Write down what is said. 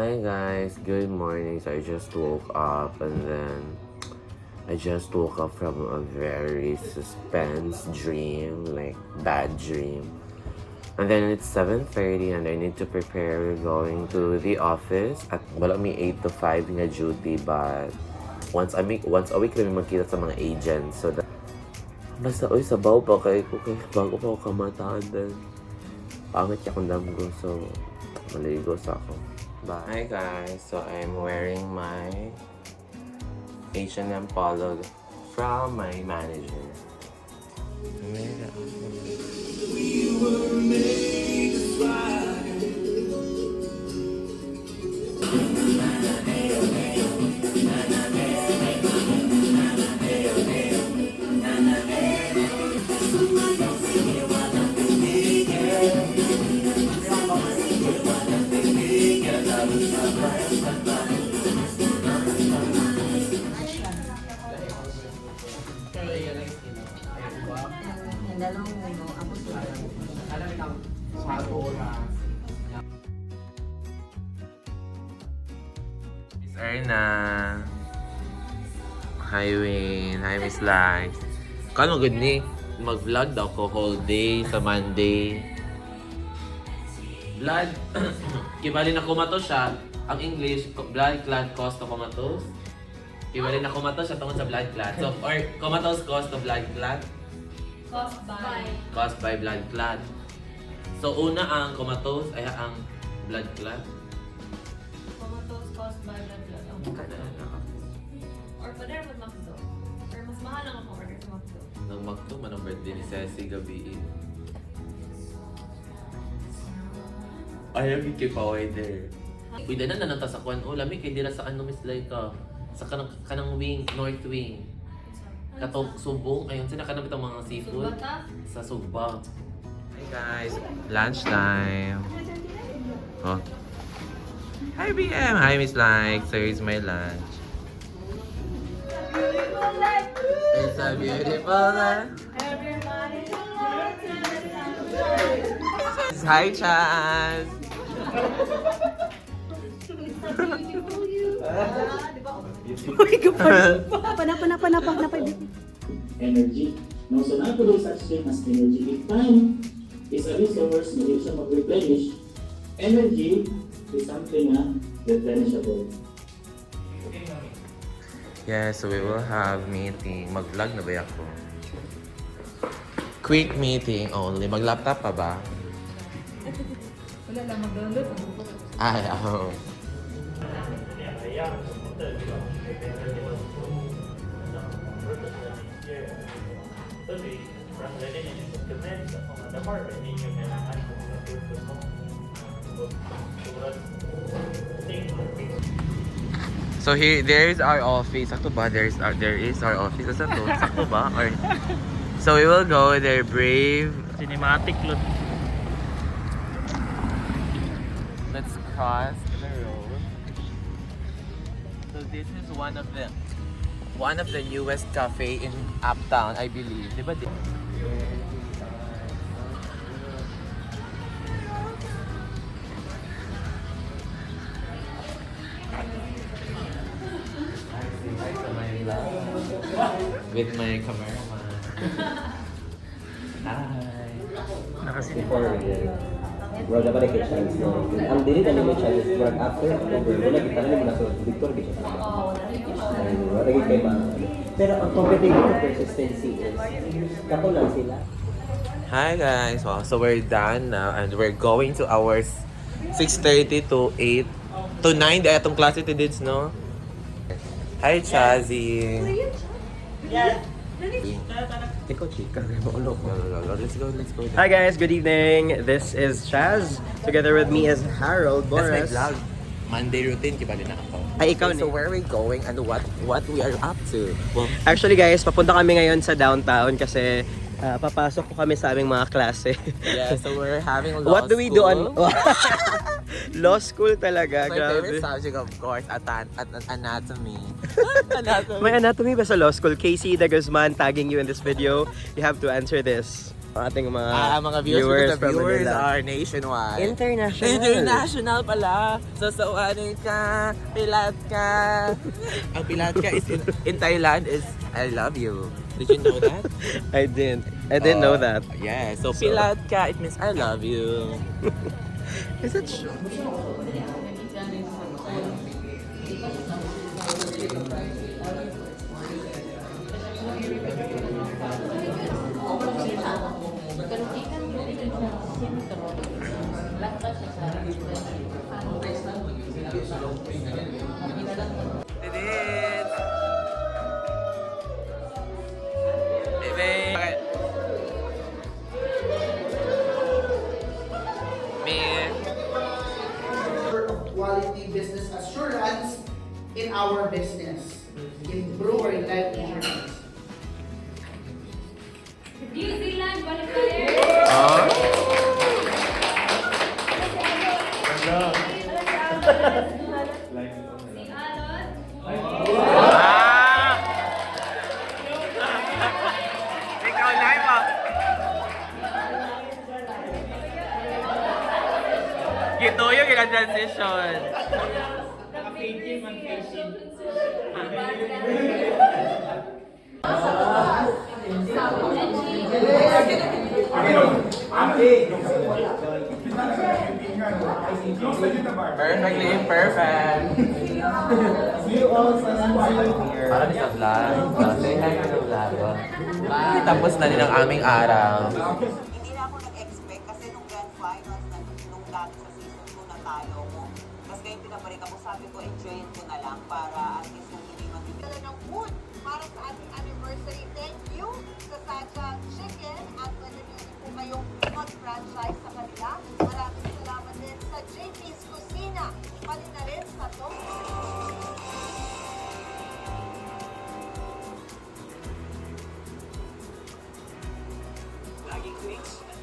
Hi guys, good morning. So I just woke up and then I just woke up from a very suspense dream, like bad dream. And then it's 7:30 and I need to prepare going to the office. At wala mi 8 to 5 nga duty, but once a week kami magkita sa mga agents. So that, basta oy, sabaw pa kay ko kay bago pa ako kamataan, then pangit akong damgo, so maligo sa ako. Bye. Hi guys, so I'm wearing my H&M polo from my manager. Ang dalawang muno, ako sila. Miss Erna. Hi Wayne. Hi Miss Lice. Kano good ni? Mag-vlog daw ko whole day sa Monday. Blood. Kibali na kumato siya. Ang English, blood clot cause to comatose. Kibali na kumato siya tungod sa blood clot. So, or comatose cause to blood clot. Caused by. Caused by blood clot. So, una ang comatose ay ang blood clot. Comatose caused by blood clot. Oh. Or pwede rin mag-McDo. Or mas mahal lang ako order sa McDo. Nang magto man ang birthday ni Ceci gabi. Ayaw yung kay Paway there. Uy, dana na nata sa kwan. Oh, lami kay dira sa ano, Miss Laika. Sa kanang wing, north wing. Katong subong ayun sila kanang bitong mga seafood Sugbata? sa Sugba. Hi guys, lunchtime. Oh. Hi BM, hi Miss Like. So here's my lunch. It's a beautiful life. Hi Chaz. Pana, pana, pana, pana, pana. Energy. No, so naa po such thing as energy. If time is a resource na di siya mag-replenish, energy is something na replenishable. Yeah, so we will have meeting. Mag-vlog na ba ako? Quick meeting only. Mag-laptop pa ba? Wala lang, mag-download. Ay, oo. So here, there is our office. Sakto ba? There is our office. Asa to? Sakto ba? Or, so we will go there, brave. Cinematic lot. Let's cross the road. So this is one of the newest cafe in Uptown, I believe. Di ba? With my cameraman. Hi. Before, well, dapat kay chance, no? Ang dili na nimo chance is work after October. Wala kita na nimo na sa Victor gid siya. Ay, wala gid kay ma. Pero ang competitive persistency is kato lang sila. Hi guys! Well, so we're done now and we're going to our 6:30 to 8 to 9 di atong klase to Dids, no? Hi Chazzy! Ikaw, chika, maulo ko. Let's go, let's go. Hi guys, good evening. This is Chaz. Together with me is Harold That's my Boris. vlog. Monday routine, kibali na ako. Ay, ikaw So ni. where are we going and what we are up to? Well, Actually guys, papunta kami ngayon sa downtown kasi papasok po kami sa aming mga klase. Yeah, so we're having law What do we do on school. Law school talaga, My grabe. favorite subject, of course, anatomy. Anatomy. May anatomy ba sa law school? Casey De Guzman tagging you in this video. You have to answer this. Ang ating mga, Ah, mga viewers, because the from viewers Manila. are nationwide. International. International pala. So, sawanin ka, pilat ka. Ang pilat ka is in Thailand is "I love you." Did you know that? I didn't. I didn't know that. Yeah, so, pilat ka, it means "I love you." Is it true? It is. Bebe. Okay. Me. Of quality business assurance in our business, in Bru or in life insurance. New Zealand qualifier! Oh. Si Alon. Ah! Ikaw live ah. Gito yung kina-transition. Perfectly imperfect. Para sa vlog. Say hi to the vlog. Bye. Tapos na din ang aming araw. Hindi na ako nag-expect kasi nung grand finals, na, nung dati sa season 2 natalo ko. Tapos ngayon pinabalik ako, sabi ko, enjoyin ko na lang para at least kung hindi man Dala ng food para sa ating anniversary. Thank you sa Sacha Chicken at pwede niyo rin po kayong mag-franchise sa kanila. Maraming salamat din sa JP's Kusina, pati na rin sa Tom Laging Twitch.